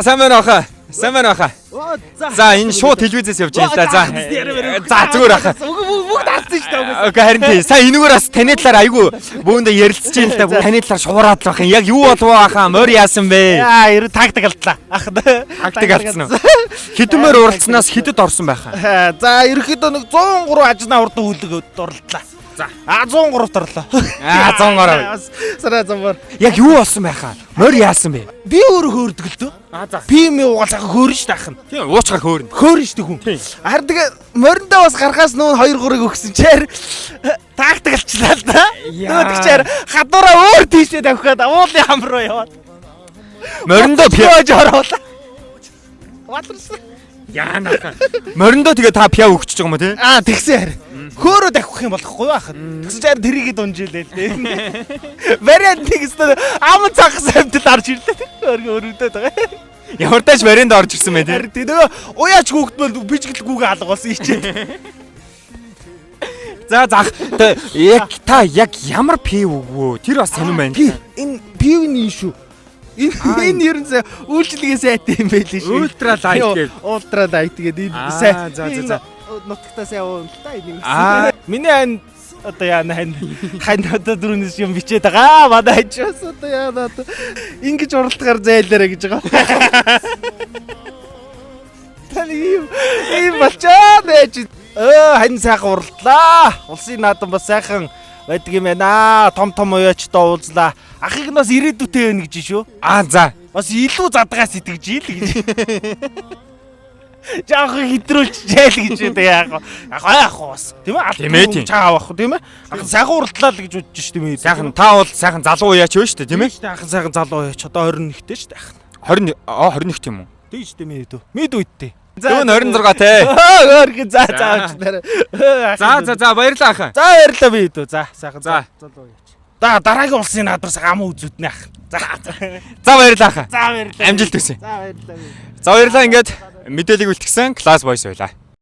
Сайн байна уу хаа? Сайн байна уу хаа? За. За, энэ шууд телевизээс явж байна л да. За. За, зүгээр ахаа. Бүгд алдсан шүү дээ. Окей, харин тий. Сайн, энэгээр бас таны талаар айгүй бөөндөө ярилцж байна л да. Таны талаар шуураад л байх юм. Яг юу болов ахаа? Морь яасан бэ? Яа, ер нь тактик алдлаа. Ах. Тактик алдсан уу? Хэдэн морь уралдсанаас хэдэд орсон байхаа? За, ерөөхдөө нэг 103 ажнаа урдан хүлэг дурлалаа. За. А, 103-т орлоо. Аа, 103. Сараа замбар. Яг юу болсон байхаа? Морь яасан бэ? Би өөрөө хөөрдөг л дөө. Аа, за. Би юм уугаал сайхан хөөрн шүү дээ ах нь. Тийм, уучгаар хөөрнө. Хөөрн шүү дээ хүн. Харин тэгээ мориндоо бас гарахаас нүүн 2 3-ыг өгсөн чээр тактик алчлаа л да. Яа. Нөгөө чээр хадуураа өөр тийшээ тавих гээд уулын хам руу яваад. Мориндоо пиаж оруулаа. Валарсан. Яана хаа. Мориндоо тэгээ та пиав өгчөж байгаа юм уу тий? Аа, тэгсэн харин. Хөөрөө давхих юм болохгүй юу ахад. Тэгсэн чинь тэрийгээ дунжилээ л дээ. Вариант нэг өстө ам цагас амтал орж ирлээ. Өөргөө өрөвдөд байгаа. Ямар тач варианд орж ирсэн бэ тий? Харин тий, нөгөө уяач хүүхдмэл бижиглэл гүүгээ алга болсон ичээд. За, зах яг та яг ямар пив өгвөө? Тэр бас сонирн байна. Пив энэ пив нь энэ шүү. Энэ ер нь үйлчилгээ сайтай юм байл шүү. Ультра лайт гээд. Ультра лайт гээд энэ Аа, сайн. за, за, за. Нутагтаа сайн уун л та энийг. Аа. Миний ань одоо яана хань хань одоо дөрөвнөөс юм бичээд байгаа. Манай хань ч бас одоо яана одоо ингэж уралдахаар зайлаарэ гэж байгаа. Та нэг ийм болчоо нэж. Хань сайхан уралдлаа. Улсын наадам бас сайхан байдаг юм байна. Том том уяачтай уулзлаа. Ахыг нь бас ирээдүйтэй байна гэж шүү. Аа, за. Бас илүү задгаас итгэж ил гэж. Жаахан хэтрүүлчихээл гэж үү яах вэ? Яг яах вэ бас. Тийм ээ? Тийм ээ, тийм. Чаа авах тийм ээ? Ахын сайхан уралдлаа л гэж бодож ш тийм ээ. Сайхан та бол сайхан залуу уяач вэ шүү дээ, тийм ээ? Ахын сайхан залуу яач одоо 21-тэй шүү дээ ахын. 20 аа, 21 тийм үү? Тийм шүү дээ миний дүү. Мэд үедтэй. Дүү нь 26 те. Өөрхөн за за уучлаарай. За, за, за, баярлалаа ахаа. За, баярлалаа би дүү. За, сайхан За. залуу яач. За, дараагийн улсын наадвар сайхан ам үзүүднэ ах. За за. За, баярлалаа ахаа. За, баярлалаа. Амжилт хүсье. За, баярлалаа. За, баярлалаа, ингээд мэдээллийг үлтгэсэн Class Boys байлаа.